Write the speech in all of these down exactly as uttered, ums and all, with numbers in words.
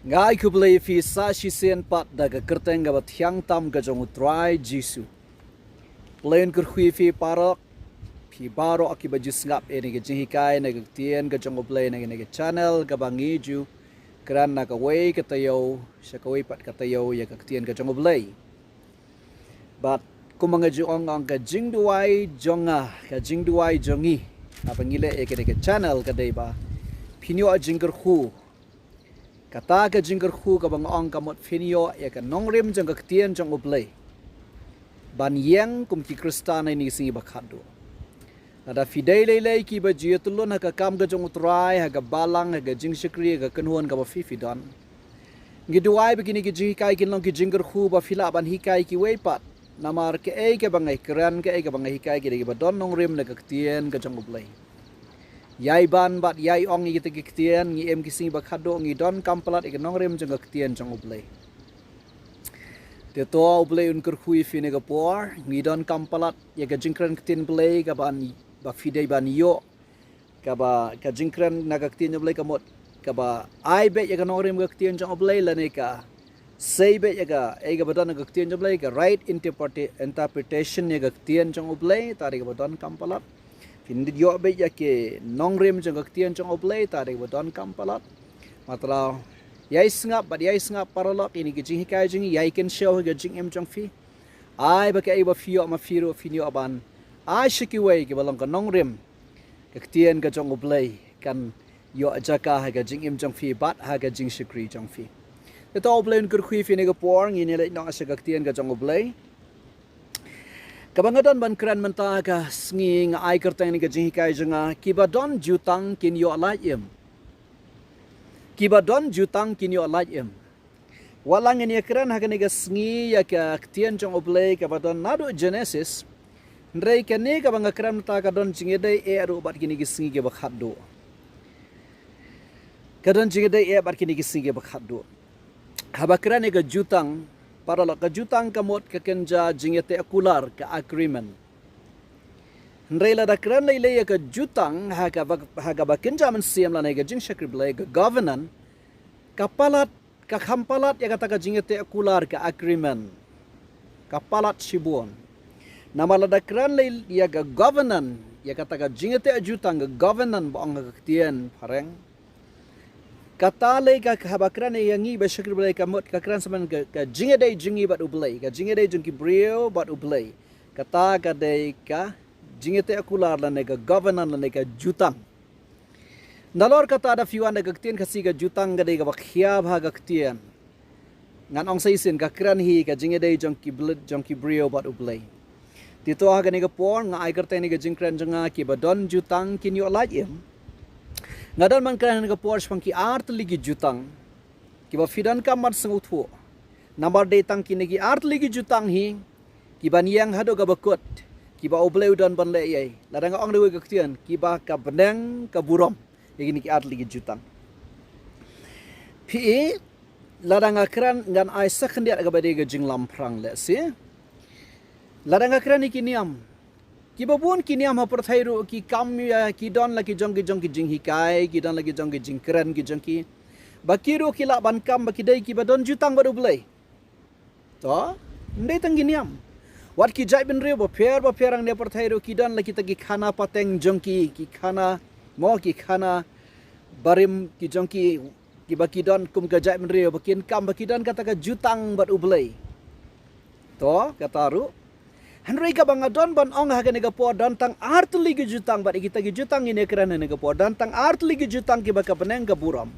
Nga ai khublei ïa phi sa shisien pat da ka kyrteng kaba thiang tam ka jong U Trai Jisu. Khublei un kyrkhu ïa phi paralok, phi baroh kiba ju sngap ïa kane ka jinghikai na ka ktien ka jong U Blei na kane ka channel kaba ngi ju kren na kawei ka taïew sha kawei pat ka taïew ïa ka ktien ka jong U Blei. Bad kumba nga ju ong, ong ka jingduwai jong nga, ka jingduwai jong ngi, haba ngi leh ïa kane ka channel ka dei ba phin ïoh jingkyrkhu. Kata ka jingkyrkhu kaba nga ong ka mut phin ïoh ïa ka nongrim jong ka ktien jong U Blei ban ïeng kum ki Khristan ha kine ki sngi ba khatduh. Lada phi dei lei lei kiba ju ïatylli ha ka kam ka jong U Trai, ha ka balang, ha ka jingshakri, ha ka kynhun kaba phi phi don, ngi duwai ba kine ki jinghikai kin long ki jingkyrkhu ba phi lah ban hikai kiwei pat. Namar kaei kaba nga kren, kaei kaba nga hikai, ki dei kiba don nongrim na ka ktien ka jong U Blei. Ïai ban bad ïai ong ïa kita ki ktien, ngi im ki sngi ba khatduh, ngi donkam palat ïa ka nongrim jong ka ktien jong U Blei. Te to U Blei un kyrkhu ïa phi ha kane ka por, ngi donkam palat ïa ka jingkren ktien Blei kaba, ba phi dei ban ïoh, kaba ka jingkren na ka ktien jong U Blei ka mut kaba ai beit ïa ka nongrim ka ktien jong U Blei lane ka sei beit ïa ka, ïa kaba don na ka ktien jong U Blei, ka right interpreta-, interpretation ïa ka ktien jong U Blei, ta dei kaba donkam palat. Phin ïoh beit ïa ka nongrim jong ka ktien jong U Blei, ta dei kaba donkam palat. Matlab, ïai sngap bad ïai sngap paralok ïa kine ki jinghikai jong ngi, ïai kynshew ha ka jingim jong phi. Ai ba kaei ba phi ïoh ma phi ruh phin ïoh ban ai sha kiwei kiba long ka nongrim ka ktien ka jong U Blei kan ïoh jaka ha ka jingim jong phi bad ha ka jingshakri jong phi. Te to U Blei un kyrkhu ïa phi ha kane ka por, ngin ïa leit noh sha ka ktien ka jong U Blei. Kaba nga don ban kren mynta ha ka sngi, nga ai kyrteng ïa kane ka jinghikai jong nga, kiba don jutang kin ïoh lait im. Kiba don jutang kin ïoh lait im. Wat la ngin ïa kren ha kane ka sngi ïa ka ktien jong U Blei kaba don naduh Genesis, hynrei kane kaba nga kren mynta ka don jingïadei eh ruh bad kine ki sngi kiba khatduh. Ka don jingïadei eh bad kine ki sngi kiba khatduh. Haba kren ïa ka jutang, paralok, ka jutang ka mut ka kynja jingïateh kular, ka agreement. Hynrei lada kren lei lei ïa ka jutang ha kaba, ha kaba kynja mynsiem lane ka jingshakri Blei, ka covenant, ka palat, ka kham palat ïa kata ka jingïateh kular, ka agreement. Ka palat shibun. Namar lada kren lei ïa ka covenant, ïa kata ka jingïateh jutang, ka covenant ba ong ha ka ktien phareng. Kata lei ka, haba kren ïa ngi ba shakri Blei ka mut ka kren shaphang ka, ka jingïadei jong ngi bad U Blei, ka jingïadei jong ki briew bad U Blei. Kata ka dei ka jingïateh kular lane ka covenant lane ka jutang. Nalor kata da phi wan da ka ktien Khasi, ka jutang ka dei kaba khia bha ka ktien. Ngan ong sa shisien, ka kren hi ka jingïadei jong ki bl-, jong ki briew bad U Blei. Te to ha kane ka por nga ai kyrteng ïa kane ka jingkren jong nga, kiba don jutang kin ïoh lait im. Nga don ban kren ha kane ka por shaphang ki ar tylli ki jutang kiba phi donkam ban sngewthuh. Namar dei tang kine ki ar tylli ki jutang hi kiban ïeng haduh kaba kut, kiba U Blei u don ban leh ïa ngi. Lada nga ong da kawei ka ktien, kiba ka bneng ka burom. Ïa kine ki ar tylli ki jutang. Phi, lada nga kren ngan ai sa khyndiat kaba dei ka jinglamphrang lehse. Lada nga kren ïa ki niam, kiba bun ki niam ha pyrthei ruh ki kam ïa, ki don la ki jong ki jong ki jinghikai, ki don la ki jong ki jingkren ki jong ki, ba ki ruh ki lah ban kam ba ki dei kiba don jutang bad U Blei. To, ym dei tang ki niam. Wat ki jaitbynriew bapher bapher hangne ha pyrthei ruh ki don la kita ki khana pateng jong ki, ki khana, mo, ki khana barim ki jong ki, kiba ki don kum ka jaitbynriew ba kin kam ba ki don kata ka jutang bad U Blei. To, kata ruh. Hynrei kaba nga don ban ong ha kane ka por, don tang ar tylli ki jutang bad ïa kita ki jutang ngin ïa kren ha kane ka por, don tang ar tylli ki jutang kiba ka bneng ka burom.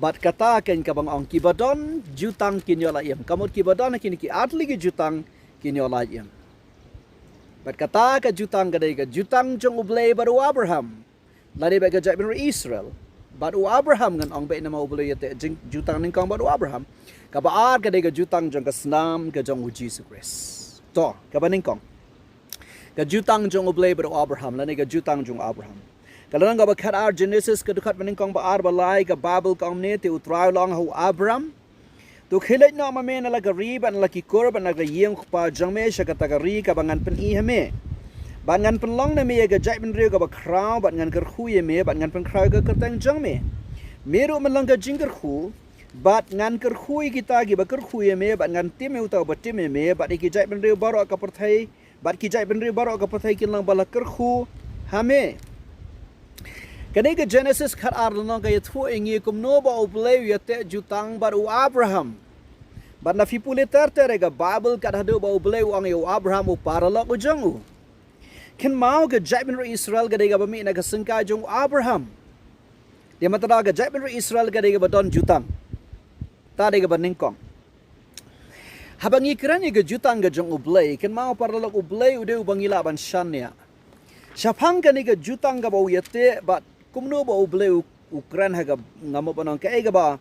Bad kata kein kaba nga ong, kiba don jutang kin ïoh lait im. Ka mut kiba don ha kine ki ar tylli ki jutang kin ïoh lait im. Bad kata ka jutang ka dei ka jutang jong U Blei bad u Abraham. Lane bad ka jaitbynriew Israel. Bad u Abraham, ngan ong beit namar U Blei u ïateh jing-, jutang nyngkong bad u Abraham. Kaba ar ka dei ka jutang jong ka snam ka jong U Jisu Khrist. To, kaba nyngkong, ka jutang jong U Blei bad u Abraham, lane ka jutang jong u Abraham. Ka lynnong kaba khatar Genesis, ka dkhot banyngkong, ba ar, ba lai, ka Baibl ka ong kumne: Te U Trai u la ong ha u Abram: To khie leit noh ma me na la ka ri bad na la ki kur bad na ka ïing u kpa jong me, sha kata ka ri kaba ngan pyni ha me. Bad ngan pynlong na me ïa ka jaitbynriew kaba khraw bad ngan kyrkhu ïa me bad ngan pynkhraw ïa ka kyrteng jong me. Me ruh men long ka jingkyrkhu, bad ngan kyrkhu ïa kita kiba kyrkhu ïa me, bad ngan tim ïa uta uba tim ïa me, bad ïa ki jaitbynriew baroh ka pyrthei, bad ki jaitbynriew baroh ka pyrthei kin long ba la kyrkhu ha me. Kane ka Genesis khatar lynnong ka ïathuh ïa ngi kumno ba U Blei u ïateh jutang bad u Abraham. Bad na phi pule ter ter ïa ka Baibl kat haduh ba U Blei u ong ïa u Abraham u paralok u jong u. Kynmaw ka jaitbynriew Israel ka dei kaba mih na ka syngkai jong u Abraham. Dei mynta ka jaitbynriew Israel ka dei kaba don jutang. Ta dei kaba nyngkong. Haba ngi kren ïa ka jutang ka jong U Blei, kynmaw paralok, U Blei u dei uba ngi lah ban shaniah. Shaphang kane ka jutang kaba u ïateh bad kumno ba U Blei u, u kren ha ka, nga mut ban ong kaei kaba,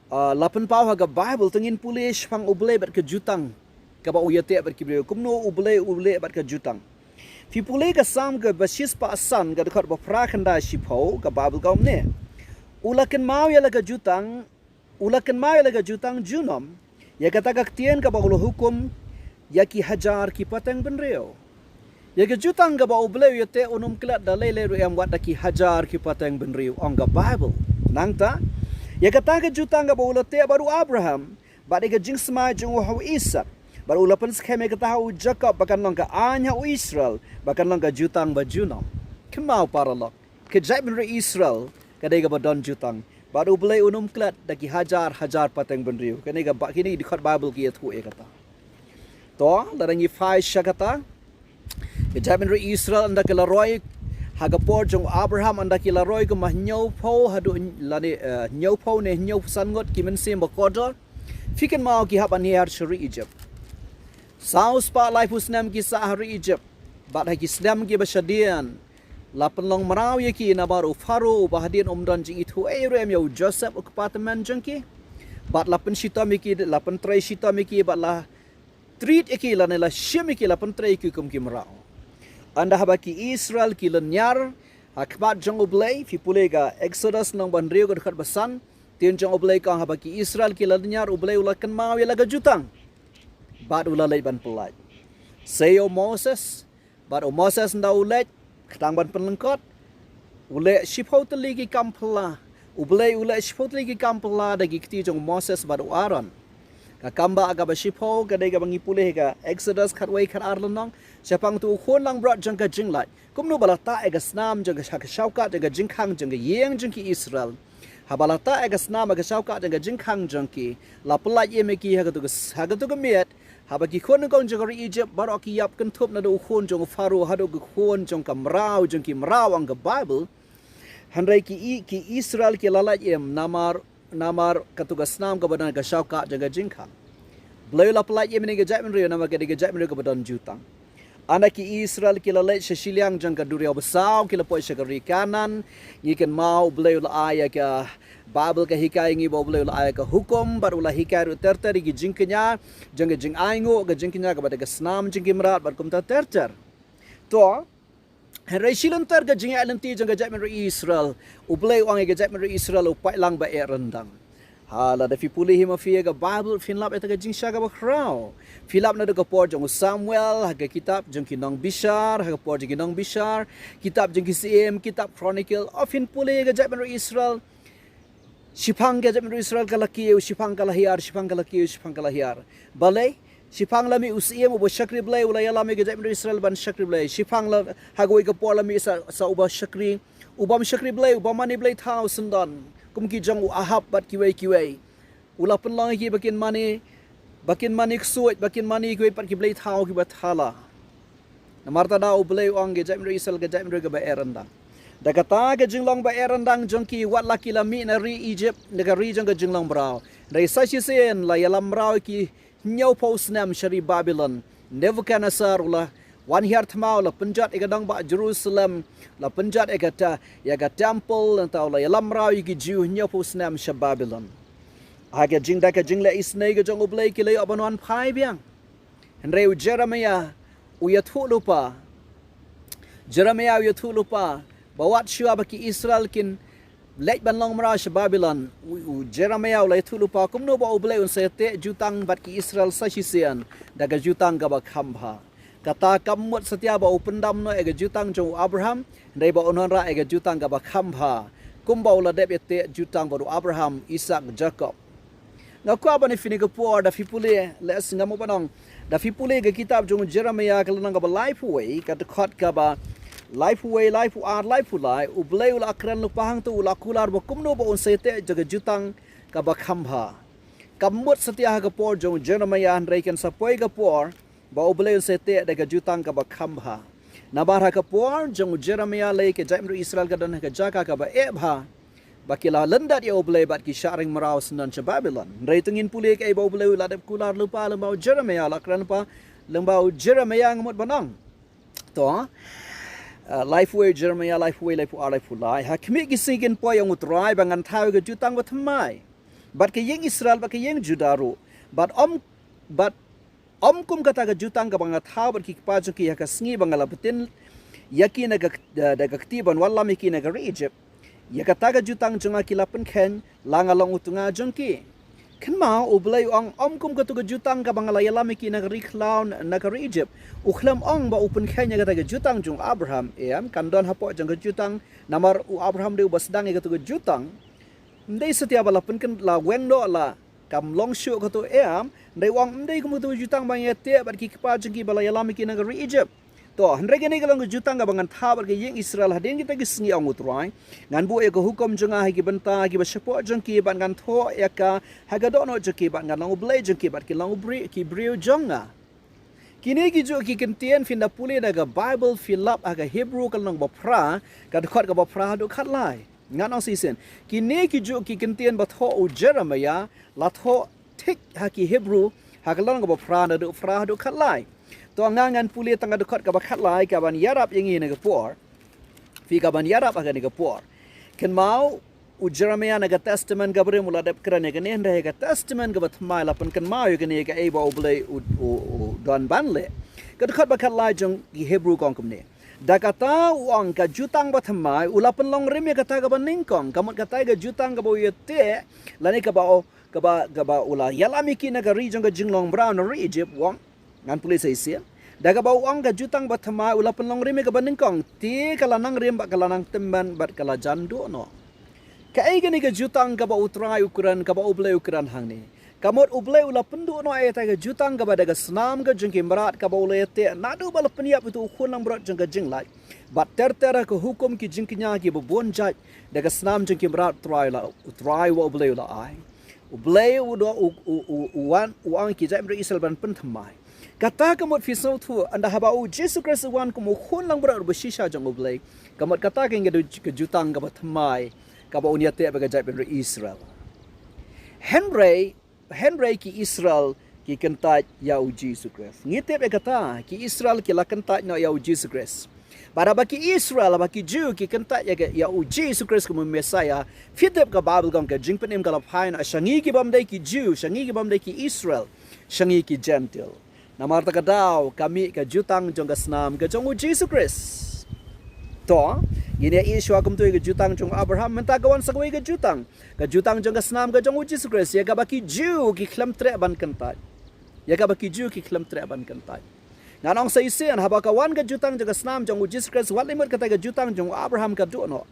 ah, la pynpaw ha ka Baibl, te ngin pule shaphang U Blei bad ka jutang kaba u ïateh bad ki briew. Kumno U Blei u leh bad ka jutang. Phi pule ka Salm kaba shispah san ka dkhot ba phra khyndai shiphew, ka Baibl ka ong kumne. U la kynmaw ïa la ka jutang, u la kynmaw ïa la ka jutang junom, ïa kata ka ktien kaba u la hukum ïa ki hajar ki pateng bynriew. Ïa ka jutang kaba U Blei u ïateh un ym klet da lei lei ruh em wat da ki hajar ki pateng bynriew, ong ka Baibl. Nangta, ïa kata ka jutang kaba u la teh bad u Abraham, bad ïa ka jingsmai jong u ha u Isaak, bad u la pynskhem ïa kata ha u Jakob ba kan long ka aiñ ha u Israel, ba kan long ka jutang ba junom. Kynmaw paralok, ka jaitbynriew Israel ka dei kaba don jutang, bad U Blei un ym klet da ki hajar hajar pateng bynriew. Kane ka ba, kine ki dkhot Baibl ki ïathuh ïa kata. To, lada ngi phai sha kata, ka jaitbynriew Israel ynda ki la roi ha ka por jong u Abraham, ynda ki la roi kumba hynñiewphew haduh lane, eh, hynñiewphew ne hynñiewphew san ngut ki mynsiem ba kordor. Phi kynmaw ki hap ban hiar sha ri Egypt. Saw spah laiphew snem ki sah ha ri Egypt. Bad ha ki snem kiba shadien, la pynlong mraw ïa ki namar u Pharaoh uba hadien um don jingithuh ei ruh em ïa u Joseph u kpa tymmen jong ki. Bad la pynshitom ïa ki, la pyntrei shitom ïa ki, bad la treat ïa ki lane la shim ïa ki, la pyntrei ïa ki kum ki mraw. Ynda haba ki Israel ki lynñiar ha khmat jong U Blei, phi pule ka Exodus lynnong ba hynriew ka dkhot ba san, ktien jong U Blei ka ong haba ki Israel ki la lynñiar, U Blei u la kynmaw ïa la ka jutang. Bad u la leit ban pyllait. Sa ïa u Moses, bad u Moses ynda u leit, kata ban pynlyngkot, u leh shiphew tylli ki kam phylla. U Blei u leh shiphew tylli ki kam phylla da ki kti jong u Moses bad u Aaron. Ka kam ba, kaba shiphew ka dei kaba ngi pule ha ka Exodus khatwei khatar lynnong. Shaphang uto u khun langbrot jong ka jinglait, kumno ba la tah ïa ka snam jong ka sha-, ka shaukat jong ka jingkhang jong ka ïing jong ki Israel. Haba la tah ïa ka snam ha ka shaukat jong ka jingkhang jong ki, la pyllait im ïa ki ha kato ka s-, ha kato ka miet. Haba ki khun nyngkong jong ka ri Egypt baroh ki ïap kynthup naduh u khun jong u Pharaoh haduh ka khun jong ka mraw jong ki mraw, ong ka Baibl. Hynrei ki I-, ki Israel ki la lait im namar, namar kato ka snam kaba don ha ka shaukat jong ka jingkhang. Blei u la pyllait im ïa kane ka jaitbynriew namar ka dei ka jaitbynriew kaba don jutang. Ynda ki Israel ki la leit sha shiliang jong ka duriaw basaw, ki la poi sha ka ri Kanaan, ngi kynmaw U Blei u la ai ïa ka, Baibl ka hikai ïa ngi ba U Blei u la ai ïa ka hukum, bad u la hikai ruh ter ter ïa ki jingkñia jong ka jingainguh, ka jingkñia kaba da ka snam jong ki mrad, bad kumta ter ter. To, hynrei shi lynter ka jingïaid lynti jong ka jaitbynriew Israel, U Blei u ong ïa ka jaitbynriew Israel u pait lang ba eh ryndang. Ha, lada phi pule hi ma phi ïa ka Baibl, phin lap ïa kata ka jingshai kaba khraw. Phi lap naduh ka por jong u Samuel, ha ka kitab jong ki nongbishar, ha ka por jong ki nongbishar, kitab jong ki Syiem, kitab Chronicle, o phin pule ïa ka jaitbynriew Israel. Shiphang ka jaitbynriew Israel ka la kiew, shiphang ka la hiar, shiphang ka la kiew, shiphang ka la hiar. Balei, shiphang la mih u Syiem uba shakri Blei, u la ïalam ïa ka jaitbynriew Israel ban shakri Blei. Shiphang la, ha kawei ka por la mih sa, sa uba shakri, u bym shakri Blei, u bym mane blei thaw syndon, kum ki jong u Ahab bad kiwei kiwei. U la pynlong ïa ki ba kin mane, ba kin mane ksuid, ba kin mane kiwei pat ki blei thaw kiba thala. Namar kata U Blei u ong ka jaitbynriew Israel ka jaitbynriew kaba eh ryndang. Da kata ka jinglong ba eh ryndang jong ki, wat la ki la mih na ri Egypt, na ka ri jong ka jinglong mraw, hynrei sa shisien la ïalam mraw ïa ki hynñiewphew snem sha ri Babilon. Nebuchadnezzar u la wan hiar thma, u la pynjot ïa ka nongbah Jerusalem, la pynjot ïa ka ta-, ïa ka temple, nangta u la ïalam mraw ïa ki Jiw hynñiewphew snem sha Babilon. Ha ka jingda ka jingleh isynei ka jong U Blei ki la ïoh ban wan phai biang. Hynrei u Jeremiah u ïathuh lypa. Jeremiah u ïathuh lypa ba wat shuwa ba ki Israel kin leit ban long mraw sha Babilon, u, u Jeremiah u la ïathuh lypa kumno ba U Blei un sa ïateh jutang bad ki Israel sa shisien da ka jutang kaba kham bha. Kata kam mut satia ba u pyndam noh ïa ka jutang jong u Abraham, hynrei ba un wanrah ïa ka jutang kaba kham bha. kumba u la dep ïateh jutang bad u Abraham, Isaak, Jakob. Nga kwah ban ïa phi ha kane ka por da phi pule, lehse nga mut ban ong, da phi pule ka kitab jong u Jeremiah ka lynnong kaba laiphew wei, ka dkhot kaba laiphew wei, laiphew ar, laiphew lai, U Blei u la kren lypa hangto, u la kular ba kumno ba un sa ïateh da ka jutang kaba kham bha. Ka mut satia ha ka por jong u Jeremiah, hynrei kan sa poi ka por ba U Blei un sa ïateh da ka jutang kaba kham bha. Namar ha ka por jong u Jeremiah lei ka jaitbynriew Israel ka don ha ka jaka kaba eh bha, ba ki la lyndet ïa U Blei bad ki shah ring mraw syndon sha Babilon. Hynrei to ngin pule kaei ba U Blei u la dep kular lypa lyngba u Jeremiah, la kren lypa lyngba u Jeremiah, nga mut ban ong. To, uh, laiphew wei Jeremiah, laiphew wei, laiphew ar, laiphew lai. Ha khmih ki sngi kin poi, ong U Trai, ba ngan thaw ïa ka jutang bathymmai bad ka ïing Israel bad ka ïing Judah ruh, bad ym, bad ym kum kata ka jutang kaba nga thaw bad ki kpa jong ki ha ka sngi ba nga la btin ïa ki na ka, da, da ka kti ban wallam ïa ki na ka ri Ijipt. Ïa kata ka jutang jong nga ki la pynkheiñ, la nga long u tnga jong ki. Kynmaw, U Blei u ong, ym kum kato ka jutang kaba nga la ïalam ïa ki na ka ri khlaw, na ka ri Ijipt. U khlem ong ba u pynkheiñ ïa kata ka jutang jong u Abraham, em, kan don hapoh jong ka jutang, namar u Abraham dei uba sdang ïa kato ka jutang. Ym dei satia ba la pynkynmaw, la weng noh, la kam long shuh kato, em, hynrei u ong, ym dei kum kato ka jutang ba nga ïateh bad ki kpa jong ki ba la ïalam ïa ki na ka ri Ijipt. To, hynrei kane ka long ka jutang kaba ngan thaw bad ka ïing Israel hadien kita ki sngi, ong U Trai. Ngan buh ïa ka hukum jong nga ha ki bynta kiba shapoh jong ki bad ngan thoh ïa ka ha ka dohnud jong ki bad ngan long U Blei jong ki bad kin long u briew, ki briew jong nga. Kine ki juh ki kyntien phin da pule da ka Bible, phi lap ha ka Hebru ka lynnong ba phra, ka dkhot kaba phra haduh khatlai. Ngan ong shisien. Kine ki juh ki kyntien ba thoh u Jeremiah, la thoh thik ha ki Hebru, ha ka lynnong kaba phra naduh phra haduh khatlai. To nga ngan pule tang ka dkhot kaba khatlai kaban ïarap ïa ngi ha kane ka por. Phi, kaban ïarap ha kane ka por. Kynmaw, u Jeremiah na ka Testament kaba rim u la dep kren ïa kane, hynrei ha ka Testament kaba thymmai la pynkynmaw ïa kane kaei ba U Blei u, u, u don ban leh. Ka dkhot ba khatlai jong ki Hebru ka ong kumne. Da kata u ong ka jutang bathymmai, u la pynlong rim ïa kata kaba nyngkong, ka mut kata ka jutang kaba u ïateh, lane kaba u, kaba, kaba u la ïalam ïa ki na ka ri jong ka jinglong mraw na ri Ijipt, u ong. Ngan pule sa shisien. Da kaba u ong ka jutang bathymmai u la pynlong rim ïa kaba nyngkong, te ka la nang rim bad ka la nang tymmen bad ka la jan duh noh. Kaei kane ka jutang kaba U Trai u kren, kaba U Blei u kren hangne? Ka mut U Blei u la pynduh noh ïa kata ka jutang kaba da ka snam ka jong ki mrad kaba u la ïateh naduh ba la pynïap ïa uto u khun langbrot jong ka jinglait. Bad ter ter ha ka hukum ki jingkñia kiba bun jait da ka snam jong ki mrad U Trai la, U Trai wa U Blei u la ai. U Blei u do, u, u, u, u wan, u ong ki jaitbynriew Israel ban pynthymmai. Kata ka mut phi sngewthuh, ynda haba u Jisu Khrist u wan kum u khun langbrot uba shisha jong U Blei, ka mut kata ka ngi ka jutang kaba thymmai kaba un ïateh bad ka jaitbynriew Israel. Hynrei, hynrei ki Israel ki kyntait ïa u Jisu Khrist. Ngi tip ïa kata, ki Israel ki la kyntait noh ïa u Jisu Khrist. Bad haba ki Israel, haba ki Jiw ki kyntait ïa ka, ïa u Jisu Khrist kum u Messiah, phi tip ka Bible ka ong ka jingpynim ka la phai noh sha ngi ki bym dei ki Jiw, sha ngi ki bym dei ki Israel, sha ngi ki Jentil. Namar kata ka daw ka mih ka jutang jong ka snam ka jong u Jisu Khrist. To, ngin ïa ïohi shuwa kumto ïa ka jutang jong u Abraham, mynta ka wan sa kawei ka jutang. Ka jutang jong ka snam ka jong u Jisu Khrist, ïa kaba ki Jiw ki khlem treh ban kyntait. Ïa kaba ki Jiw ki khlem treh ban kyntait. Ngan ong sa shisien, haba ka wan ka jutang jong ka snam jong u Jisu Khrist, wat la mut kata ka jutang jong u Abraham ka duh noh.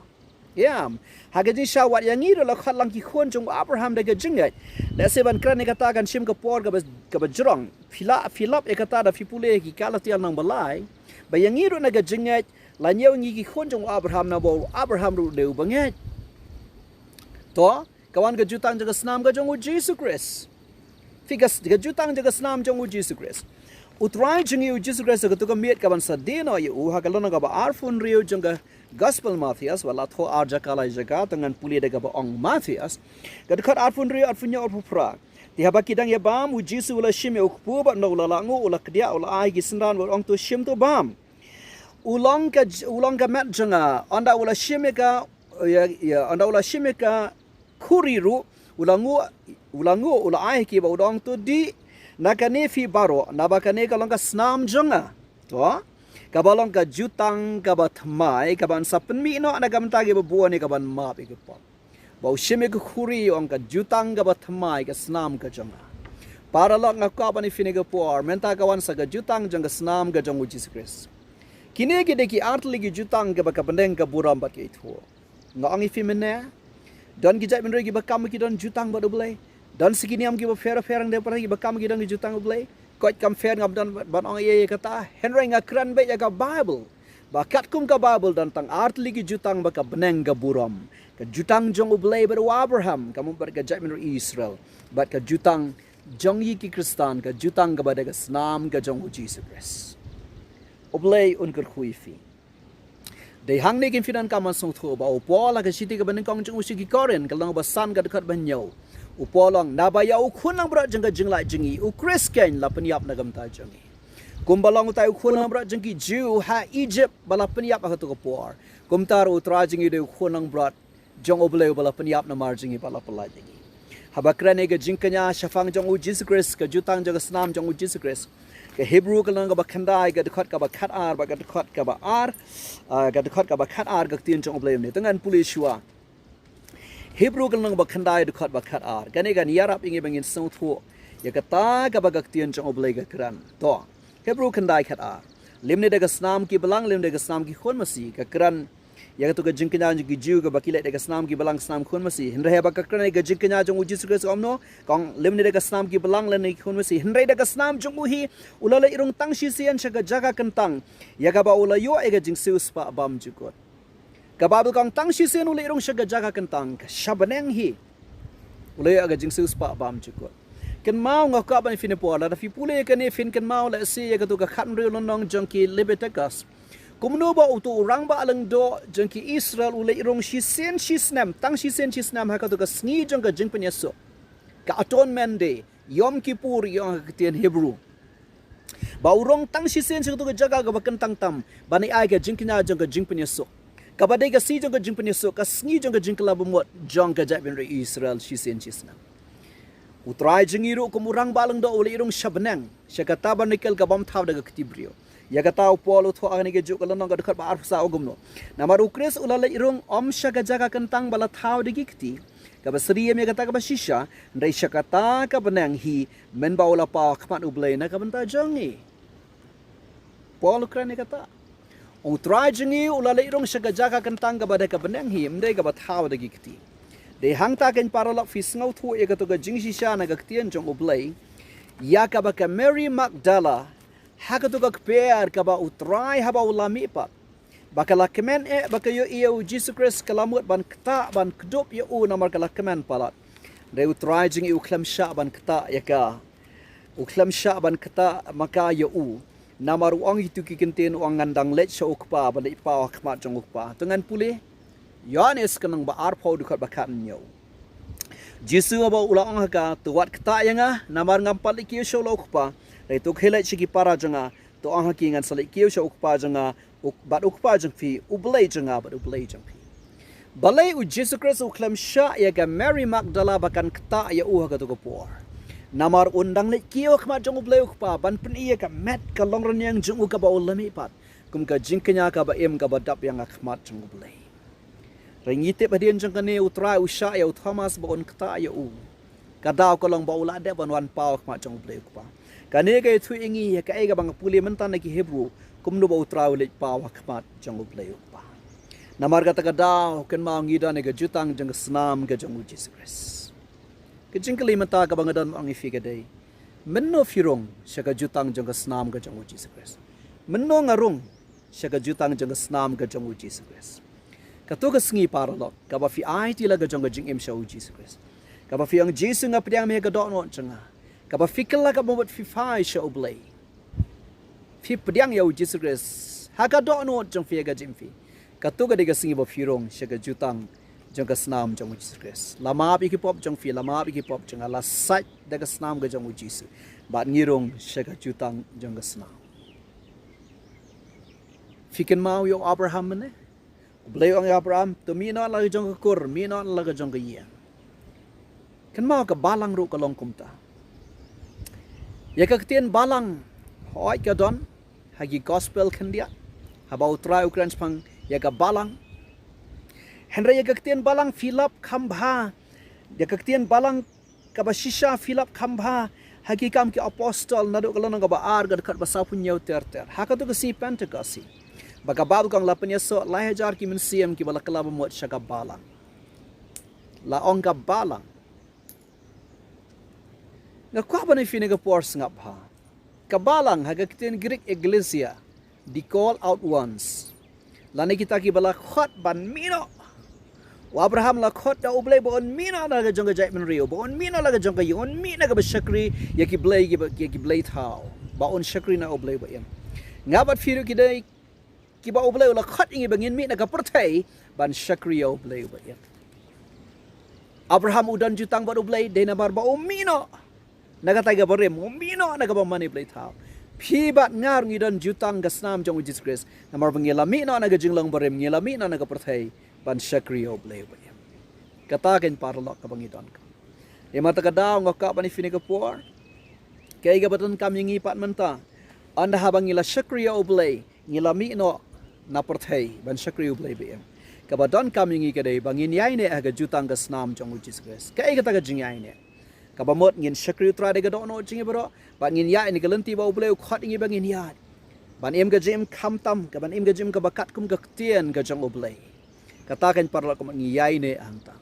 Ïam, ha ka jingshisha wat ïa ngi ruh la khot lang ki khun jong u Abraham da ka jingngeit. Lehse ban kren ïa kata kan shim ka por kaba, kaba jrong. Phi lah, phi lap ïa kata da phi pule ki Galatia lynnong ba lai. Ba ïa ngi ruh na ka jingngeit, la ñiew ngi ki khun jong u Abraham, naba u Abraham ruh u dei uba ngeit. To, ka wan ka jutang jong ka snam ka jong u Jisu Khrist. Phi, ka, ka jutang jong ka snam jong u Jisu Khrist. U Trai jong ngi u Jisu Khrist, kato ka miet kaban sa die noh ïa u, ha ka lynnong kaba arphew hynriew jong ka Gospel Mathaios, wat la thoh ar jaka lai jaka, to ngan pule da kaba ong Mathaios. Ka dkhot arphew hynriew, arphew hynñiew, arphew phra. Te haba ki dang ïa bam, u Jisu u la shim ïa u kpu bad ynda u la lah nguh, u la kdiah, u la ai ki synran bad u ong, to shim, to bam. U long ka j-, u long ka met jong nga, ynda u la shim ïa ka, ïa, ïa, ynda u la shim ïa ka khuri ruh, u la nguh, u la nguh, u la ai ha ki bad u da ong, to dih na kane phi baroh, naba kane ka long ka snam jong nga. To, kaba long ka jutang kaba thymmai, kaban sa pynmih noh na ka bynta kiba bun, ïa kaban map ïa ki pop. Ba u shim ïa ka khuri, u ong, ka jutang kaba thymmai ka snam ka jong nga. Paralok, nga kwah ban ïa phi ha kane ka por, mynta ka wan sa ka jutang jong ka snam ka jong u Jisu Khrist. Kine ki dei ki artylli ki jutang kaba ka bneng, ka burom bad ka ithuh. Nga ong ïa phi mynne, don ki jaitbynriew kiba kam ki don jutang bad U Blei. Don sa ki niam kiba pher pher hangta para kiba kam ki don ki jutang U Blei. Koit kam pher ngam don ban ong ïa kata. Hynrei nga kren beit ïa ka Baibl. Ba katkum ka Baibl don tang ar tylli ki jutang ba ka bneng ka burom. Ka jutang jong U Blei bad u Abraham, ka mut bad ka jaitbynriew Israel. Bad ka jutang jong ngi ki Khristan, ka jutang kaba da ka snam ka jong U Jisu Khrist. U Blei un kyrkhu ïa phi. Dei hangne kin phi donkam ban sngewthuh ba u Paul ha ka shithi kaba nyngkong jong u sha ki Korinth, ka lynnong ba san ka dkhot ba hynñiew. U Paul u ong, naba ïa u khun langbrot jong ka jinglait jong ngi, U Khrist keiñ la pynïap na ka bynta jong ngi. Kumba long utai u khun langbrot jong ki Jiw ha Egypt ba la pynïap ha kato ka por, kumta ruh U Trai jong ngi u dei u khun langbrot jong U Blei uba la pynïap namar jong ngi bad la pyllait ïa ngi. Haba kren ïa ka jingkñia shaphang jong U Jisu Khrist, ka jutang jong ka snam jong U Jisu Khrist. Ka Hebru ka lynnong kaba khyndai, ka dkhot kaba khatar bad ka dkhot kaba ar, ah, ka dkhot kaba khatar, ka ktien jong U Blei ym ne. To ngan pule shuwa. Hebru ka lynnong kaba khyndai, dkhot ba khatar. Kane kan ïarap ïa ngi ba ngin sngewthuh ïa kata kaba ka ktien jong U Blei ka kren. To, Hebru khyndai khatar. Lymne da ka snam ki balang, lymne da ka snam ki khun masi, ka kren ïa kato ka jingkñia jong ki Jiw kaba ki leit da ka snam ki balang, snam khun masi. Hynrei haba ka kren ïa ka jingkñia jong U Jisu Khrist, ka ong kumno, ka ong lymne da ka snam ki balang lane ki khun masi, hynrei da ka snam jong u hi u la leit rung tang shisien sha ka jaka kyntang, ïa kaba u la ïoh ïa ka jingsiewspah bymjukut. Ka Baibl ka ong tang shisien u leit rung sha ka jaka kyntang, ka sha bneng hi u la ïoh ïa ka jingsiewspah bymjukut. Kynmaw, nga kwah ban ïa phi ne por, lada phi pule ïa kane phin kynmaw lehse ïa kato ka khathynriew lynnong jong ki Leviticus. Kumno ba uto u rangbah lyngdoh jong ki Israel u leit rung shisien shisnem, tang shisien shisnem ha kato ka sngi jong ka jingpynïasuk, ka Atonement Day, Yom Kippur ïa ka ktien Hebru. Ba u rung tang shisien sha kato ka jaka kaba kyntang tam ban ai ka jingkñia jong ka jingpynïasuk. Kaba dei ka sngi jong ka jingpynïasuk, ka sngi jong ka jingkylla bamut jong ka jaitbynriew Israel shisien shisnem. U Trai jong ngi ruh kum u rangbah lyngdoh u leit rung sha bneng, sha ka tabernacle ka bym thaw da ka kti briew. Ïa kata u Paul u thoh ha kane kajuh ka lynnong ka dkhot ba arphew saw, u ong kumno, namar U Khrist u la leit rung ym sha ka jaka kyntang ba la thaw da ki kti, kaba syriem ïa kata kaba shisha, hynrei sha kata ka bneng hi, mynba u la paw ha khmat U Blei na ka bynta jong ngi. Paul u kren ïa kata. U Trai jong ngi u la leit rung sha ka jaka kyntang kaba da ka bneng hi, ym dei kaba thaw da ki kti. Dei hangta keiñ paralok phi sngewthuh ïa kato ka jingshisha na ka ktien jong U Blei, ïa kaba ka Mary Magdala, ha kato ka kper kaba U Trai haba u la mihpat, ba ka la kmen eh ba ka ïohi ïa U Jisu Khrist, ka la mut ban ktah ban kdup ïa u namar ka la kmen palat. Hynrei U Trai jong ngi u khlem shah ban ktah ïa ka. U khlem shah ban ktah ma ka ïa u. Namar u ong ïa kito ki kyntien, u ong, ngan dang leit sha U Kpa, ban leit paw ha khmat jong U Kpa. To ngan pule Ïoannis ka lynnong ba arphew, dkhot ba khathynñiew. Jisu haba u la ong ha ka, to wat ktah ïa nga, namar ngam pat leit kiew sha la U Kpa. Hynrei to khie leit sha ki para jong nga, to ong ha ki, ngan sa leit kiew sha U Kpa jong nga, u, bad U Kpa jong phi, U Blei jong nga bad U Blei jong phi. Balei U Jisu Khrist u khlem shah ïa ka Mary Magdala ba kan ktah ïa u ha kato ka por? Namar un dang leit kiew ha khmat jong U Blei U Kpa ban pyni ïa ka met ka long rynïeng jong u kaba u la mihpat, kum ka jingkñia kaba im kaba dap ïa nga ha khmat jong U Blei. Hynrei ngi tip hadien jong kane U Trai u shah ïa u Thomas ba un ktah ïa u. Ka daw ka long ba u la dep ban wan paw ha khmat jong U Blei U Kpa. Kane ka ïathuh ïa ngi ïa kaei kaba nga pule mynta na ki Hebru, kumno ba U Trai u leit paw ha khmat jong U Blei U Kpa. Namar kata ka daw kynmaw ngi don ïa ka jutang jong ka snam ka jong U Jisu Khrist. Ka jingkylli mynta kaba nga don ban ong ïa phi ka dei, mynno phi rung sha ka jutang jong ka snam ka jong U Jisu Khrist? Mynno nga rung sha ka jutang jong ka snam ka jong U Jisu Khrist? Kato ka sngi paralok, kaba phi aiti la ka jong ka jingim sha U Jisu Khrist, kaba phi ong, Jisu, nga pdiang me ha ka dohnud jong nga, kaba phi kylla kaba mut phi phai sha U Blei, phi pdiang ïa U Jisu Khrist ha ka dohnud jong phi, ha ka jingim phi, kato ka dei ka sngi ba phi rung sha ka jutang jong ka snam jong U Jisu Khrist. La map ïa ki pop jong phi, la map ïa ki pop jong nga, la sait da ka snam ka jong U Jisu, bad ngi rung sha ka jutang jong ka snam. Phi kynmaw ïa u Abraham mynne? U Blei u ong ïa u Abraham, to mih noh na la ka jong ka kur, mih noh na la ka jong ka ïing. Kynmaw, ka balang ruh ka long kumta. Ïa ka ktien balang, hooid ka don ha ki gospel khyndiat, haba U Trai u kren shaphang ïa ka balang. Hynrei ïa ka ktien balang phi lap kham bha, ïa ka ktien balang kaba shisha phi lap kham bha ha Ki Kam ki Apostol, naduh ka lynnong kaba ar, ka dkhot ba sawphew hynñiew ter ter. Ha kato ka sngi Pentekost hi, Ba ka Baibl ka ong la pynïasoh lai hajar ki mynsiem kiba la kylla bamut sha ka balang. La ong ka balang. Nga kwah ban ïa phi ha kane ka por sngap bha. Ka balang ha ka ktien Greek ekklesia, the called out ones. Lane kita kiba la khot ban mih noh. U Abraham la khot da U Blei ba un mih noh na ka jong ka jaitbynriew, ba un mih noh na ka jong ka ïing, un mih na kaba shakri ïa ki blei kiba, ïa ki blei thaw. Ba un shakri na U Blei ba im. Nga bad phi ruh ki dei kiba U Blei u la khot ïa ngi ba ngin mih na ka pyrthei ban shakri ïa U Blei uba im. Abraham u don jutang bad U Blei dei namar ba u mih noh na kata kaba rim, u mih noh na kaba mane blei thaw. Phi bad nga ruh ngi don jutang ka snam jong U Jisu Khrist namar ba ngi la mih noh na ka jinglong barim, ngi la mih noh na ka pyrthei ban shakri ïa U Blei uba im. Kata ka paralok kaba ngi donkam. Ïa kata ka daw nga kwah ban ïa phi ha kane ka por. Kaei kaba donkam ïa ngi pat mynta, ynda haba ngi la shakri ïa U Blei, ngi la mih noh na pyrthei ban shakri U Blei ba im. Kaba donkam ïa ngi ka dei ba ngin ïaineh ha ka jutang ka snam jong U Jisu Khrist. Kaei kata ka jingïaineh? Kaba mut ngin shakri U Trai da ka dohnud jong ngi baroh, bad ngin ïaid ha ka lynti ba U Blei u khot ïa ngi ba ngin ïaid. Ban im ka jingim khamtam, ka ban im ka jingim kaba katkum ka ktien ka jong U Blei. Kata ka paralok kaba ngi ïaineh hangta.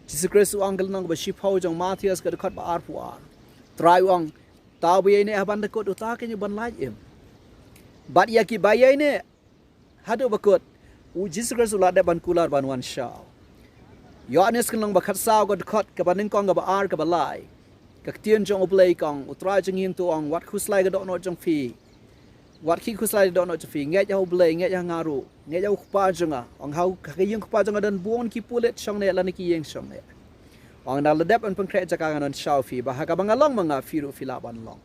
Jisu Khrist u ong ha ka lynnong kaba shiphew jong u Mathaios ka dkhot ba arphew ar. Trai u ong, uta uba ïaineh haduh ban da kut, uta kein u ban lait im. Bad ïa kiba ïaineh haduh ba kut, U Jisu Khrist u la dep ban kular ban wan shaw. Ïoannis ka lynnong ba khatsaw ka dkhot kaba nyngkong, kaba ar, kaba lai. Ka ktien jong U Blei ka ong, U Trai jong ngi u ong, wat khuslai ka dohnud jong phi. Wat khih khuslai ka dohnud jong phi, ngeit ha U Blei, ngeit ha nga ruh, ngeit ha U Kpa jong nga. Ong, ha ka ïing U Kpa jong nga don bun ki pulit shongneh lane ki ïing shongneh. Ong, ynda la dep ban pynkhreh jaka ngan wan shaw phi, ba ha kaba nga long ma nga phi ruh phi lah ban long.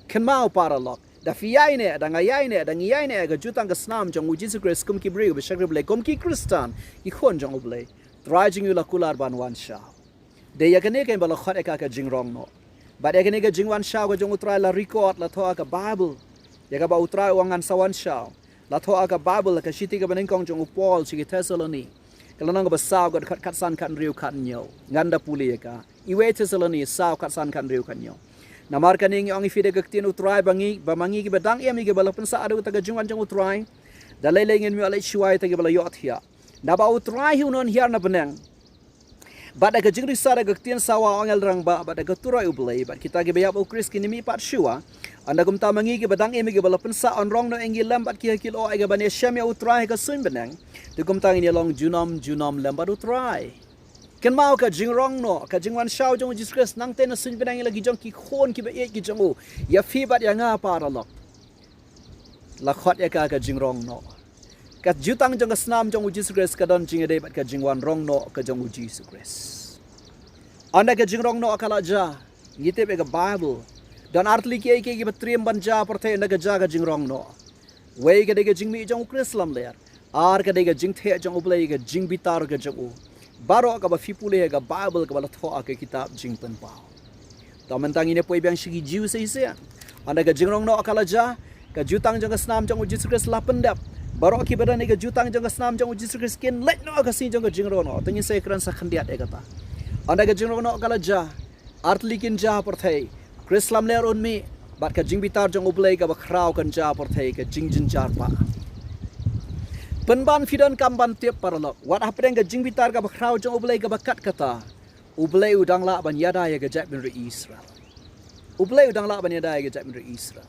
Kynmaw paralok, da phi ïaineh, da nga ïaineh, da ngi ïaineh ha ka jutang ka snam jong U Jisu Khrist kum ki briew ba shakri Blei, kum ki Khristan, ki khun jong U Blei, Trai jong ngi u la kular ban wan shaw. Dei ïa kane kein ba la khot ïa ka ka jingrong noh. Bad ïa kane ka jingwan shaw ka jong U Trai la record, la thoh ha ka Baibl. Ïa kaba U Trai u ong ngan sa wan shaw, la thoh ha ka Baibl, ha ka shithi kaba nyngkong jong u Paul sha ki Thessaloni. Ka lynnong kaba saw ka dkhot khatsan, khathynriew, khathynñiew. Ngan da pule ïa ka. Iwei Thessaloni saw, khatsan, khathynriew, khathynñiew. Namar kane ngi ong ïa phi da ka ktien U Trai ba ngi, ba ma ngi kiba dang im, ngi kiba la pynshah haduh kata ka jingwan jong U Trai, da lei lei ngin ym ïoh leit shuwa ïa kita kiba la ïohthiah. Naba U Trai hi un wan hiar na bneng. Bad da ka jingrisa, da ka ktien sawa u angel rangbah, bad da ka turoi U Blei, bad kita kiba ïap ha U Khrist kin ym mih pat shuwa. Ynda kumta ma ngi kiba dang im, kiba la pynsah, yn rong noh ïa ngi lem bad ki ha ki lyoh, ïa kaban ïashem ïa U Trai ha ka suiñ bneng. Te kumta ngin ïalong junom junom lem bad U Trai. Kynmaw ka jingrong noh, ka jingwan shaw jong U Jisu Khrist, nangta na suiñ bneng ïa la ki jong ki khun kiba ïeit ki jong u. Ïa phi bad ïa nga paralok. La khot ïa ka ka jingrong noh. Ka jutang jong ka snam jong U Jisu Khrist ka don jingïadei bad ka jingwan rong noh ka jong U Jisu Khrist. Ynda ka jingrong noh ka la jia, ngi tip ïa ka Baibl, don ar tylli kiei kiei kiba triem ban jia ha pyrthei ynda ka jia ka jingrong noh. Wei ka dei ka jingmih jong U Khrist lamler. Ar ka dei ka jingtheh jong U Blei, ka jingbitar ka jong u. Baroh kaba phi pule ha ka Baibl kaba la thoh ha ka kitab Jingpynpaw. Te mynta ngin ïa poi biang sha ki Jiw shisien. Ynda ka jingrong noh ka la jia, ka jutang jong ka snam jong U Jisu Khrist la pyndep. Baroh kiba don ha ka jutang jong ka snam jong U Jisu Khrist kin leit noh ha ka sngi jong ka jingrong noh. Te ngin sa ïakren sa khyndiat ïa kata. Ynda ka jingrong noh ka la jia, ar tylli kin jia ha pyrthei. Khrist lamler un mih, bad ka jingbitar jong U Blei kaba khraw kan jia ha pyrthei, ka jingjynjar paw. Pynban phi donkam ban tip paralok, wat hapdeng ka jingbitar kaba khraw jong U Blei kaba kat kata, U Blei u dang lah ban ïada ïa ka jaitbynriew Israel. U Blei u dang lah ban ïada ïa ka jaitbynriew Israel.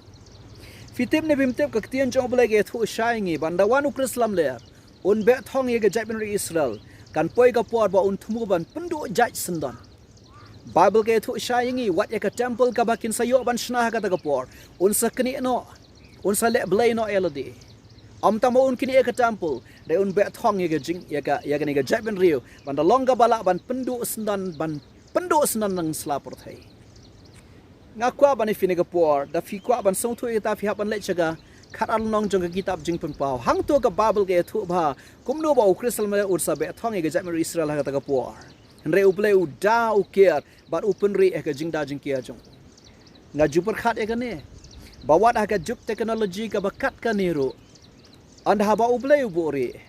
Phi tip ne phim tip, ka ktien jong U Blei ka ïathuh shai ïa ngi ba ynda wan U Khrist lamler, un beh thong ïa ka jaitbynriew Israel. Kan poi ka por ba un thmu ban pynduh jait syndon. Baibl ka ïathuh shai ïa ngi, wat ïa ka templ kaba kin sa ïoh ban shna ha kata ka por, un sa knieh noh, un sa leh blei noh ïa lade. Ym tang ba un knieh ïa ka templ, dei un beh thong ïa ka jing, ïa ka, ïa kane ka jaitbynriew, ban da long kaba lah ban pynduh syndon, ban pynduh syndon na sla pyrthei. Nga kwah ban ïa phi ha kane ka por, da phi kwah ban sngewthuh ïa kata, phi hap ban leit sha ka khatar lynnong jong ka kitab Jingpynpaw. Hangto ka Baibl ka ïathuh bha kumno ba U Khrist lamler un sa beh thong ïa ka jaitbynriew Israel ha kata ka por. Hynrei U Blei u da u kiar bad u pynrieh ha ka jingda jingkiar jong u. Nga ju pyrkhat ïa kane, ba wat ha ka juk technology kaba kat kane ruh, ynda haba U Blei u buhrieh,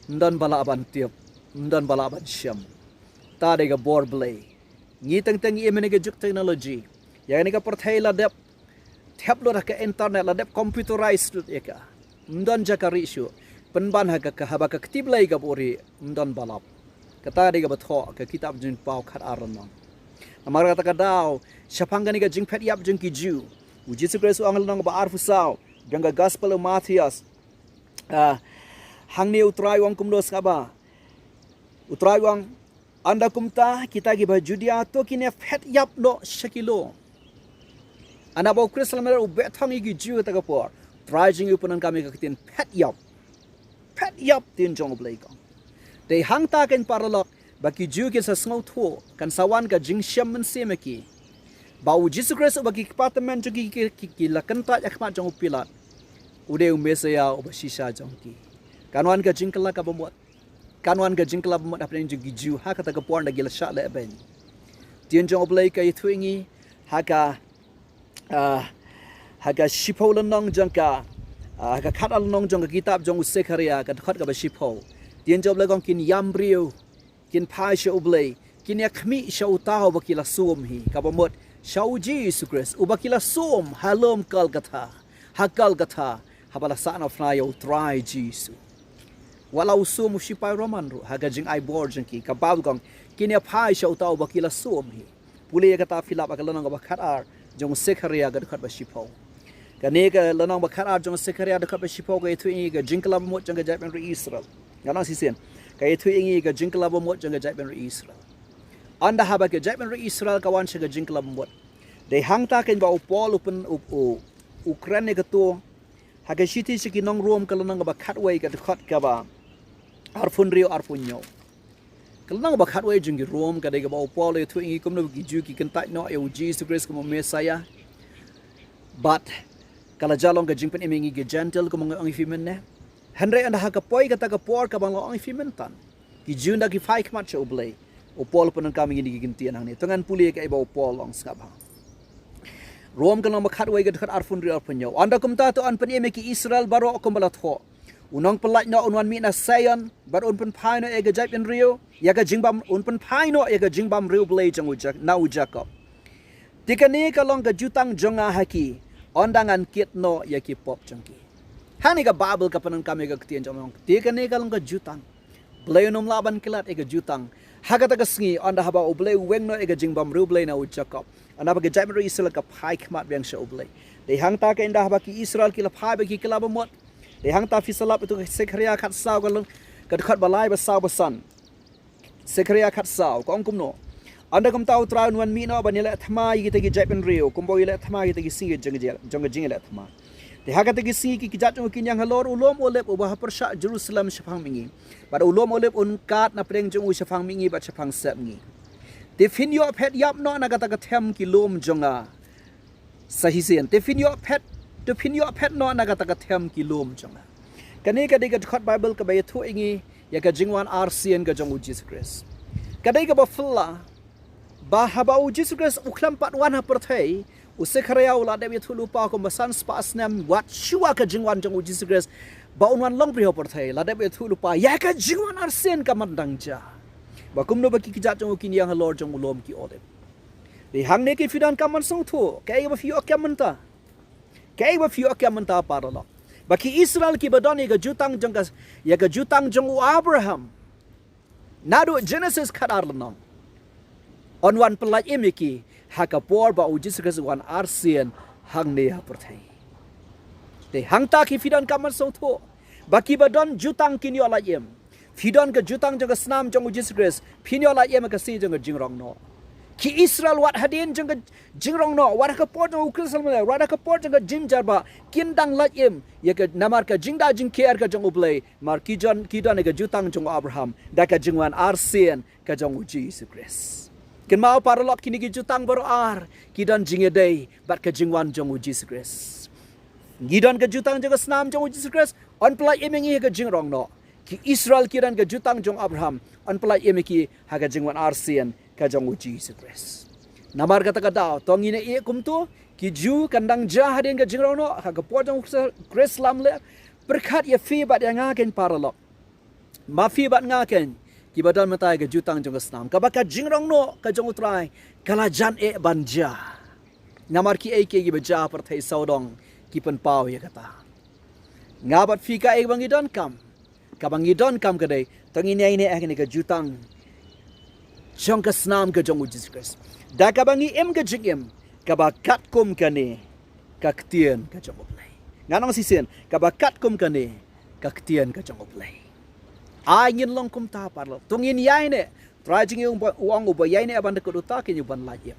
ym don ba lah ban tip, ym don ba lah ban shem. Ta dei ka bor Blei. Ngi teng teng ngi im ha kane ka juk technology. Ïa kane ka pyrthei la dep khep lut ha ka internet, la dep computerized lut ïa ka. Ym don jaka rieh shuh. Pynban ha ka, ka haba ka kti Blei kaba u rieh, ym don ba lap. Kata dei kaba thoh ka kitab Jingpynpaw khatar lynnong. Namar kata ka daw, shaphang kane ka jingphet ïap jong ki Jiw, u Jisu Khrist u ong ha lynnong ba arphew saw jong ka gospel u Mathaios. Ah, hangne u Trai u ong kumno, sngap bha. U Trai u ong, ynda kumta kita kiba Judia to kin ïa phet ïap noh sha ki lum. Ynda ba u Khrist u la leit u beh thang ïa ki Jiw ha kata ka por, Trai jong ngi u pyndonkam ïa ka ktien phet ïap. Phet ïap, ktien jong U Blei ka ong. Dei hangta keiñ paralok, ba ki Jiw kin sa sngewthuh, kan sa wan ka jingshem mynsiem ïa ki, ba u Jisu Khrist uba ki kpa tymmen jong ki, ki, ki, ki la kyntait ha khmat jong u Pilat, u dei u Messaïah uba shisha jong ki. Kan wan ka jingkylla kaba mut. Kan wan ka jingkylla ba mut hapdeng jong ki Jiw ha kata ka por ynda ki la shah lehbeiñ. Ktien jong U Blei ka ïathuh ïa ngi ha ka, ah, ha ka shiphew lynnong jong ka, ah, ha ka khatar lynnong jong ka kitab jong u Sekhariah, ka dkhot kaba shiphew. Ktien jong U Blei ka ong, kin ïam briew, kin phai sha U Blei, kin ïa khmih sha uta uba ki la sum hi, kaba mut sha u Jisu Khrist uba ki la sum ha lum Golgotha, ha Golgotha, haba la sahnarphna ïa u Trai Jisu. Wat la u sum u shipai Roman ruh, ha ka jingai bor jong ki, ka Baibl ka ong, kin ïa phai sha uta uba ki la sum hi. Pule ïa kata, fill up ïa ka lynnong kaba khatar jong u Sekhariah, ka dkhot ba shiphew. Kane ka lynnong ba khatar jong u Sekhariah, dkhot ba shiphew, ka ïathuh ïa ngi ka jingkylla ba mut jong ka jaitbynriew Israel. Ngan ong shisien, ka ïathuh ïa ngi ka jingkylla ba mut jong ka jaitbynriew Israel. Ynda haba ka jaitbynriew Israel ka wan sha ka jingkylla ba mut, dei hangta keiñ ba u Paul u pyn, u, u, u kren ïa kato ha ka shithi sha ki nong Rom, ka lynnong kaba khatwei, ka dkhot kaba arphew hynriew, arphew hynñiew. Ka lynnong ba khatwei jong ki Rom, ka dei kaba u Paul u ïathuh ïa ngi kumno ba ki Jiw ki kyntait noh ïa u Jisu Khrist kum u Messaïah. Bad ka la jia long ka jingpynim ïa ngi ki Jentil, kumba nga ong ïa phi mynne. Hynrei ynda ha ka poi kata ka por, kaba nga la ong ïa phi mynta, ki Jiw ynda ki phai khmat sha U Blei, u Paul u pyndonkam ïa ngi kine ki kyntien hangne. To ngan pule ïa kaei ba u Paul u ong, sngap bha. Rom ka lynnong ba khatwei, ka dkhot arphew hynriew, arphew hynñiew. Ynda kumta to yn pynim ïa ki Israel baroh kumba la thoh. U nongpyllait noh un wan mih na Sion, bad un pynphai noh ïa ka jaitbynriew, ïa ka jingbym, un pynphai noh ïa ka jingbymriewblei jong u Jak-, na u Jakob. Te kane ka long ka jutang jong nga ha ki, ynda ngan kit noh ïa ki pop jong ki. Hangne ka Baibl ka pyndonkam ïa ka ktien jong ngi. Te kane ka long ka jutang. Blei un ym lah ban klet ïa ka jutang. Ha kata ka sngi, ynda haba U Blei u weng noh ïa ka jingbymriewblei na u Jakob, ynda haba ka jaitbynriew Israel ka phai khmat biang sha U Blei. Dei hangta keiñ ynda haba ki Israel ki la phai bad ki kylla ba mut, dei hangta phi sa lap ïa kato ka Sekhariah khatsaw, ka long, ka dkhot ba lai, ba saw, ba san. Sekhariah khatsaw, ka ong kumno: Ynda kumta u Trai un wan mih noh ban ïaleh thma ïa kita ki jaitbynriew, kumba u ïaleh thma ïa kita ki sngi jong ka jing, jong ka jingïaleh thma. Te ha kata ki sngi ki kjat jong u kin ïeng halor u lum Olib uba ha pyrshah Jerusalem shaphang mihngi. Bad u lum Olib un kad napdeng jong u shaphang mihngi bad shaphang sepngi. Te phin ïoh phet ïap noh na kata ka them ki lum jong nga. Sa shisien, te phin ïoh phet, te phin ïoh phet noh na kata ka them ki lum jong nga. Kane ka dei ka dkhot Baibl kaba ïathuh ïa ngi ïa ka jingwan arsien ka jong u Jisu Khrist. Ka dei kaba phylla ba haba u Jisu Khrist u khlem pat wan ha pyrthei, u Sekhariah u la dep ïathuh lypa kumba san spah snem wat shuwa ka jingwan jong u Jisu Khrist ba un wan long briew ha pyrthei, la dep ïathuh lypa ïa ka jingwan arsien kaban dang jia. Ba kumno ba ki kjat jong u kin ïeng halor jong u lum ki Olib. Te hangne ki phi donkam ban sngewthuh, kaei ba phi ïoh kem mynta. Kaei ba phi ïoh kem mynta paralok. Ba ki Israel kiba don ïa ka jutang jong ka, ïa ka jutang jong u Abraham. Naduh Genesis khatar lynnong. Yn wan pyllait im ïa ki ha ka por ba u Jisu Khrist u wan arsien hangne ha pyrthei. Te hangta ki phi donkam ban sngewthuh ba kiba don jutang kin ïoh lait im. Phi don ka jutang jong ka snam jong u Jisu Khrist, phin ïoh lait im ha ka sngi jong ka jingrong noh. Ki Israel wat hadien jong ka jingrong noh, wat ha ka por jong u Khrist, wat ha ka por jong ka jingjia ba kin dang lait im ïa ka, namar ka jingda jingker ka jong U Blei, namar ki don, ki don ïa ka jutang jong u Abraham da ka jingwan arsien ka jong u Jisu Khrist. Kynmaw paralok, kine ki jutang baroh ar ki don jingïadei bad ka jingwan jong u Jisu Khrist. Ngi don ka jutang jong ka snam jong u Jisu Khrist, yn pyllait im ïa ngi ha ka jingrong noh. Ki Israel ki don ka jutang jong u Abraham, yn pyllait im ïa ki ha ka jingwan arsien ka jong u Jisu Khrist. Namar kata ka daw, to ngin ïa ïeh kumto, ki Jiw kan dang jia hadien ka jingrong noh, ha ka por jong u Khrist lamler, pyrkhat ïa phi bad ïa nga keiñ paralok. Ma phi bad nga keiñ, kiba don mynta ïa ka jutang jong ka snam, kaba ka jingrong noh ka jong u Trai ka la jan eh ban jia. Namar ki ei ki ei ki ba jia pyrthei sawdong ki pynpaw ïa kata. Nga bad phi ka ei ba ngi donkam, kaba ngi donkam ka dei, to ngin ïaineh ha kane ka jutang jong ka snam ka jong U Jisu Khrist. Da kaba ngi im ka jingim kaba katkum kane ka ktien ka jong U Blei. Ngan ong shisien, kaba katkum kane ka ktien ka jong U Blei. Ai ngin long kumta paralok. To ngin ïaineh. Trai jong ngi u ong uba ïaineh ban da kut uta kin ïoh ban lait im.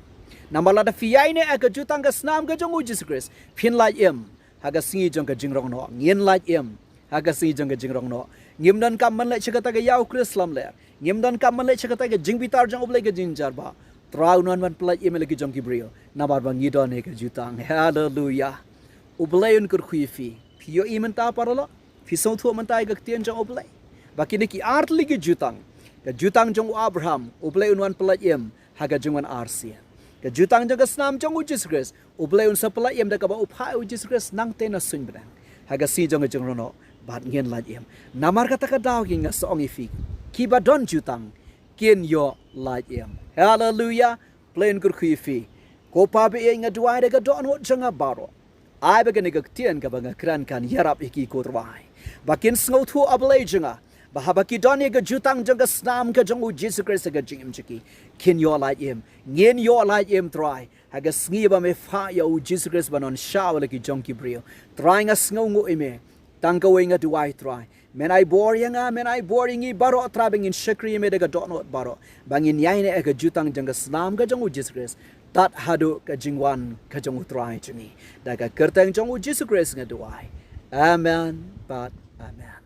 Namar lada phi ïaineh ha ka jutang ka snam ka jong U Jisu Khrist, phin lait im ha ka sngi jong ka jingrong noh. Ngin lait im ha ka sngi jong ka jingrong noh. Ngim donkam ban leit sha kata ka ïaw Khrist lamler. Ngim donkam ban leit sha kata ka jingbitar jong U Blei ka jingjia ba Trai un wan ban pynlait im ïa la ki jong ki briew. Namar ba ngi don ïa ka jutang. Haleluya. U Blei un kyrkhu ïa phi. Phi ïohi mynta paralok? Phi sngewthuh mynta ïa ka ktien jong U Blei? Ba kine ki ar tylli ki jutang. Ka jutang jong u Abraham, U Blei un wan pynlait im ha ka jingwan arsien. Ka jutang jong ka snam jong U Jisu Khrist, U Blei un sa pynlait im da kaba u phah ïa U Jisu Khrist nangta na suiñ bneng. Ha ka sngi jong ka jingrong noh bad ngin lait im. Namar kata ka daw ki nga sa ong ïa phi, kiba don jutang kin ïoh lait im. Haleluya. Blei un kyrkhu ïa phi. Ko Pa ba ïeit, nga duwai da ka dohnud jong nga baroh. Ai ba kane ka ktien kaba nga kren kan ïarap ïa ki ko Trai. Ba kin sngewthuh, A Blei jong nga, ba haba ki don ïa ka jutang jong ka snam ka jong U Jisu Khrist ha ka jingim jong ki, kin ïoh lait im. Ngin ïoh lait im Trai ha ka sngi ba me phah ïa U Jisu Khrist ban wan shaw ïa la ki jong ki briew. Trai nga sngewnguh ïa me. Tang kawei nga duwai Trai. Men ai bor ïa nga, men ai bor ïa ngi baroh Trai ba ngin shakri ïa me da ka dohnud baroh. Ba ngin ïaineh ha ka jutang jong ka snam ka jong U Jisu Khrist. Tad haduh ka jingwan ka jong U Trai jong ngi. Da ka kyrteng jong U Jisu Khrist nga duwai. Amen bad amen.